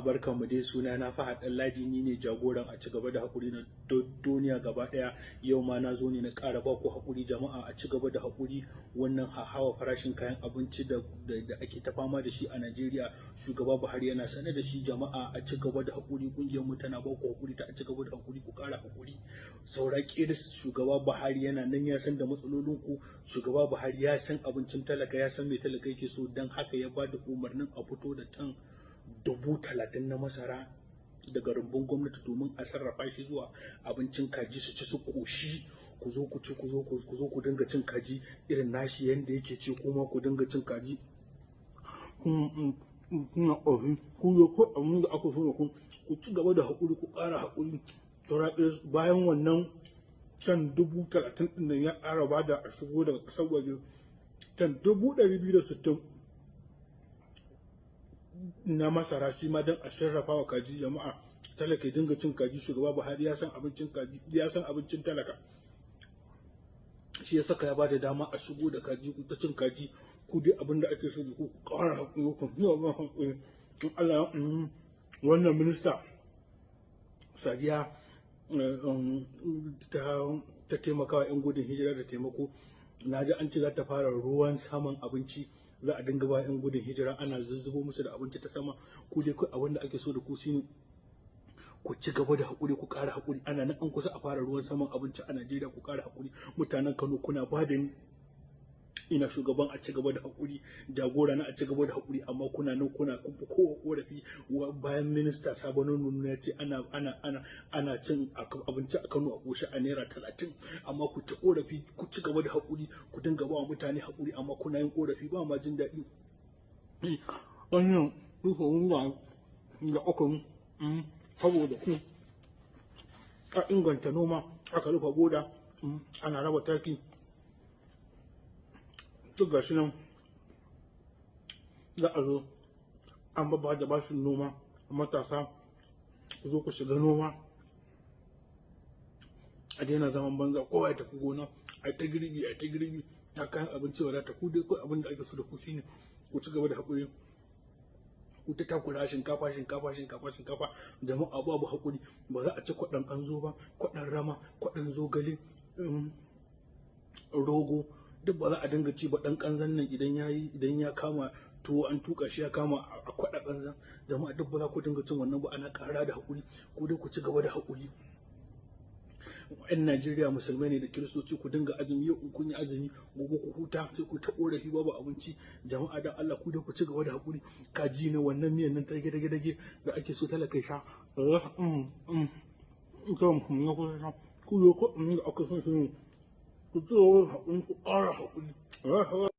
Barkanmu dai, suna na Fahad Ɗanladi, ni ne jagoran a ci gaba da haƙuri na duniya gaba ɗaya. Yau ma na zo ne na ƙara ba ku haƙuri. Jama'a, a ci gaba da haƙuri. Wannan hawa farashin kayan abinci da ake ta fama da shi a Najeriya, shugaba Buhari yana sane da shi. Jama'a, a ci gaba da haƙuri. Ƙungiyar mu tana ba ku haƙuri ta a ci gaba da haƙuri, ku ƙara haƙuri. Saura ƙiris, shugaba Buhari yana nan, ya san da matsalolin ku. Shugaba Buhari ya san abincin talaka, ya san me talaka yake so. Don haka ya ba da umarnin a fito da tan 30,000 na masara daga rumbun gwamnati domin a sarrafa shi zuwa abincin kaji su ci su ƙoshi. Ku zo ku ci, ku zo ku dinga cin kaji irin nashi yanda yake ci, kuma ku dinga cin kaji kuna ƙoshi. Ku zo ko abin da aka so ku ci gaba da haƙuri, ku ƙara haƙuri. Bayan wannan tan 30,000 ɗin nan, ya ƙara ba da a shigo daga ƙasar waje tan 260,000 na masara, shi ma don a sarrafa wa kaji. Jama'a, talaka dinga cin kaji. Shugaba Buhari ya san abincin kaji, ya san abincin talaka, shi ya saka ya bada dama a shigo da kaji, ku ta cin kaji. Ku dai abin da ake so da ku, ku ƙara haƙuri, ku yi wa haƙuri. In Allah ya wannan minista Sadiya ta taimaka wa 'yan gudun hijira da taimako, na ji an ce za ta fara ruwan saman abinci. Za a dinga ba 'yan gudun hijira, ana zuzzubo musu da abinci ta sama. Ku dai kai abin da ake so da ku shine ku ci gaba da haƙuri, ku ƙara haƙuri. Ana nan an kusa a fara ruwan saman abinci a Najeriya. Ku ƙara haƙuri. Mutanen Kano, kuna ba da ni ina shugaban a ci gaba da haƙuri, jagora na a ci gaba da haƙuri, amma kuna nan kuna kun fi kowa ƙorafi. Bayan minista Sabon Nuna ya ce ana cin abinci a Kano a ƙoshi a naira 30, amma ku ta ƙorafi. Ku ci gaba da haƙuri, ku dinga ba wa mutane haƙuri, amma kuna yin ƙorafi, ba ma jin daɗi. Wannan rufe da aka yi saboda ku a inganta noma, aka rufe boda, ana raba taki, duk gashi nan za a zo an ba da bashin noma. Matasa, ku zo ku shiga noma, a daina zaman banza, kowa ya tafi gona, a ta girbi, a ta girbi ta kayan abinci wadata. Ku dai kawai abin da ake so da ku shine ku ci gaba da haƙuri. Ku ta takura, shinkafa, shinkafa, shinkafa, shinkafa. Jama'a, babu haƙuri, ba za a ci kwaɗon ƙanzo ba, kwaɗon rama, kwaɗon zogale, rogo, duk ba za a dinga ci ba. Ɗan ƙanzon nan idan ya yi, idan ya kama tuwo, an tuka shi ya kama a kwaɗa ƙanzon, jama'a, duk ba za ku dinga cin wannan ba. Ana ƙara da haƙuri. Ku dai ku ci gaba da haƙuri. 'Yan Najeriya, musulmai ne da kiristoci, ku dinga azumi. Yau in kun yi azumi, gobe ku huta, sai ku ta korafi babu abinci. Jama'a, dan Allah, ku dai ku ci gaba da haƙuri. Kaji ne wannan miyan nan ta dage dage da ake so talaka sha, ku yo ko aka son shi, ku ci gaba da haƙuri, ku ƙara haƙuri.